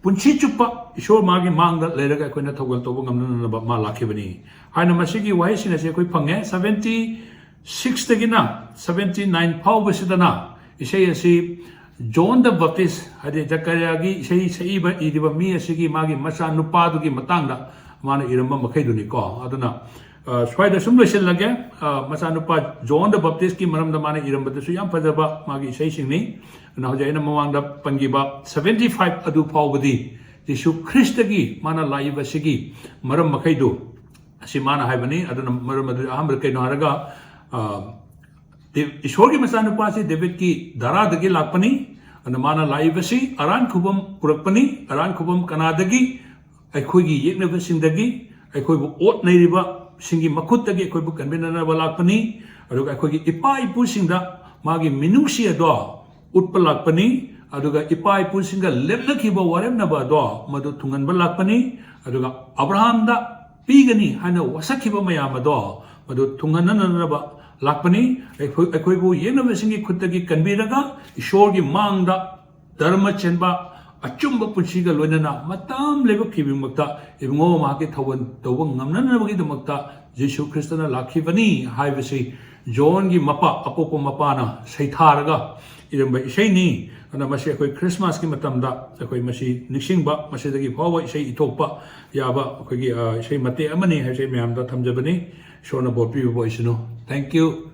ꯄꯨꯟꯁꯤ ꯆꯨꯞꯄ ꯏꯁꯣꯔ ꯃꯥꯒꯤ ꯃꯥꯡꯗ ꯂꯩꯔꯒ ꯑꯩꯈꯣꯏꯅ ꯊꯧꯒꯜ ꯇꯧꯕ ꯉꯝꯅꯅꯕ ꯃꯥ ꯂꯥꯛꯈꯤꯕꯅꯤ ꯍꯥꯏꯅ ꯃꯁꯤꯒꯤ ꯋꯥꯍꯩꯁꯤꯡ ꯑꯁꯤ ꯑꯩꯈꯣꯏ ꯐꯪꯉꯦ꯫ ꯁꯚꯦꯟꯇꯤ ꯁꯤꯛꯁꯇꯒꯤꯅ ꯁꯚꯦꯟꯇꯤ ꯅꯥꯏꯟ ꯐꯥꯎꯕꯁꯤꯗꯅ ꯏꯁꯩ ꯑꯁꯤ John the Baptist, ꯍꯥꯏꯗꯤ ꯖꯀꯔꯤꯌꯥꯒꯤ ꯏꯁꯩ ꯁꯛꯏꯕ, ꯏꯔꯤꯕ ꯃꯤ ꯑꯁꯤꯒꯤ ꯃꯥꯒꯤ ꯃꯆꯥꯅꯨꯄꯥꯗꯨꯒꯤ ꯃꯇꯥꯡꯗ ꯃꯥꯅ ꯏꯔꯝꯕ ꯃꯈꯩꯗꯨꯅꯤꯀꯣ꯫ ꯑꯗꯨꯅ, ꯑ, ꯁ꯭ꯋꯥꯏꯗ ꯁꯨꯝ ꯂꯣꯏꯁꯤꯜꯂꯒꯦ꯫ ꯑ, ꯃꯆꯥꯅꯨꯄꯥ John the Baptistꯀꯤ ꯃꯔꯝꯗ ꯃꯥꯅ ꯏꯔꯝꯕꯗꯨꯁꯨ ꯌꯥꯝ ꯐꯖꯕ ꯃꯥꯒꯤ ꯏꯁꯩꯁꯤꯡꯅꯤ꯫ ꯑꯗꯨꯅ ꯍꯧꯖꯤꯛ ꯑꯩꯅ ꯃꯃꯥꯡꯗ ꯄꯟꯈꯤꯕ ꯁꯚꯦꯟꯇꯤ ꯐꯥꯏꯚ ꯑꯗꯨ ꯐꯥꯎꯕꯗꯤ ꯖꯤꯁꯨ ꯈ꯭ꯔꯤꯁꯇꯒꯤ ꯃꯥꯅ ꯂꯥꯛꯏꯕꯁꯤꯒꯤ ꯃꯔꯝ ꯃꯈꯩꯗꯨ ꯑꯁꯤ ꯃꯥꯅ ꯍꯥꯏꯕꯅꯤ꯫ ꯑꯗꯨꯅ ꯃꯔꯝ ꯑꯗꯨ ꯑꯍꯥꯟꯕꯗ ꯀꯩꯅꯣ ꯍꯥꯏꯔꯒ, ꯑ, ꯗꯦ-, ꯏꯁꯣꯔꯒꯤ ꯃꯆꯥꯅꯨꯄꯥꯁꯤ ꯗꯦꯕꯤꯠꯀꯤ ꯙꯔꯥꯗꯒꯤ ꯂꯥꯛꯄꯅꯤ꯫ ꯑꯗꯨꯅ ꯃꯥꯅ ꯂꯥꯛꯏꯕꯁꯤ ꯑꯔꯥꯟ ꯈꯨꯕꯝ ꯄꯨꯔꯛꯄꯅꯤ꯫ ꯑꯔꯥꯟ ꯈꯨꯕꯝ ꯀꯅꯥꯗꯒꯤ? ꯑꯩꯈꯣꯏꯒꯤ ꯌꯦꯛꯅꯕꯁꯤꯡꯗꯒꯤ, ꯑꯩꯈꯣꯏꯕꯨ ꯑꯣꯠ ꯅꯩꯔꯤꯕꯁꯤꯡꯒꯤ ꯃꯈꯨꯠꯇꯒꯤ ꯑꯩꯈꯣꯏꯕꯨ ꯀꯟꯕꯤꯅꯅꯕ ꯂꯥꯛꯄꯅꯤ꯫ ꯑꯗꯨꯒ ꯑꯩꯈꯣꯏꯒꯤ ꯏꯄꯥ ꯏꯄꯨꯁꯤꯡꯗ ꯃꯥꯒꯤ ꯃꯤꯅꯨꯡꯁꯤ ꯑꯗꯣ ꯎꯠꯄ ꯂꯥꯛꯄꯅꯤ꯫ ꯑꯗꯨꯒ ꯏꯄꯥ ꯏꯄꯨꯁꯤꯡꯒ ꯂꯦꯞꯅꯈꯤꯕ ꯋꯥꯔꯦꯞꯅꯕ ꯑꯗꯣ ꯃꯗꯨ ꯊꯨꯡꯍꯟꯕ ꯂꯥꯛꯄꯅꯤ꯫ ꯑꯗꯨꯒ ꯑꯕ꯭ꯔꯥꯍꯥꯝꯗ ꯄꯤꯒꯅꯤ ꯍꯥꯏꯅ ꯋꯥꯁꯛꯈꯤꯕ ꯃꯌꯥꯝ ꯑꯗꯣ ꯃꯗꯨ ꯊꯨꯡꯍꯟꯅꯅꯕ ꯂꯥꯛꯄꯅꯤ꯫ ꯑꯩꯈꯣꯏ, ꯑꯩꯈꯣꯏꯕꯨ ꯌꯦꯛꯅꯕꯁꯤꯡꯒꯤ ꯈꯨꯠꯇꯒꯤ ꯀꯟꯕꯤꯔꯒ ꯏꯁꯣꯔꯒꯤ ꯃꯥꯡꯗ ꯙꯔꯃ ꯆꯦꯟꯕ ꯑꯆꯨꯝꯕ ꯄꯨꯟꯁꯤꯒ ꯂꯣꯏꯅꯅ ꯃꯇꯝ ꯂꯩꯕ ꯈꯨꯗꯤꯡꯃꯛꯇ ꯏꯕꯨꯡꯉꯣ ꯃꯍꯥꯛꯀꯤ ꯊꯧꯒꯜ ꯇꯧꯕ ꯉꯝꯅꯅꯕꯒꯤꯗꯃꯛꯇ ꯖꯤꯁꯨ ꯈ꯭ꯔꯤꯁꯇꯅ ꯂꯥꯛꯈꯤꯕꯅꯤ ꯍꯥꯏꯕꯁꯤ ꯖꯣꯟꯒꯤ ꯃꯄꯥ, ꯑꯄꯣꯛꯄ ꯃꯄꯥꯅ ꯁꯩꯊꯥꯔꯒ ꯏꯔꯝꯕ ꯏꯁꯩꯅꯤ꯫ ꯑꯗꯨꯅ ꯃꯁꯤ ꯑꯩꯈꯣꯏ ꯈ꯭ꯔꯤꯁꯃꯥꯁꯀꯤ ꯃꯇꯝꯗ ꯑꯩꯈꯣꯏ ꯃꯁꯤ ꯅꯤꯡꯁꯤꯡꯕ, ꯃꯁꯤꯗꯒꯤ ꯐꯥꯎꯕ ꯏꯁꯩ ꯏꯊꯣꯛꯄ ꯌꯥꯕ ꯑꯩꯈꯣꯏꯒꯤ, ꯑ, ꯏꯁꯩ ꯃꯇꯦꯛ ꯑꯃꯅꯤ ꯍꯥꯏꯕꯁꯤ ꯑꯩ ꯃꯌꯥꯝꯗ ꯊꯝꯖꯕꯅꯤ꯫ ꯏꯁꯣꯔꯅ ꯕꯣꯔ ꯄꯤꯕꯤꯕ ꯑꯣꯏꯁꯅꯨ꯫ Thank you꯫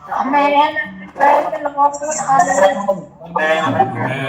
Amen. Praise the Lord. Hallelujah.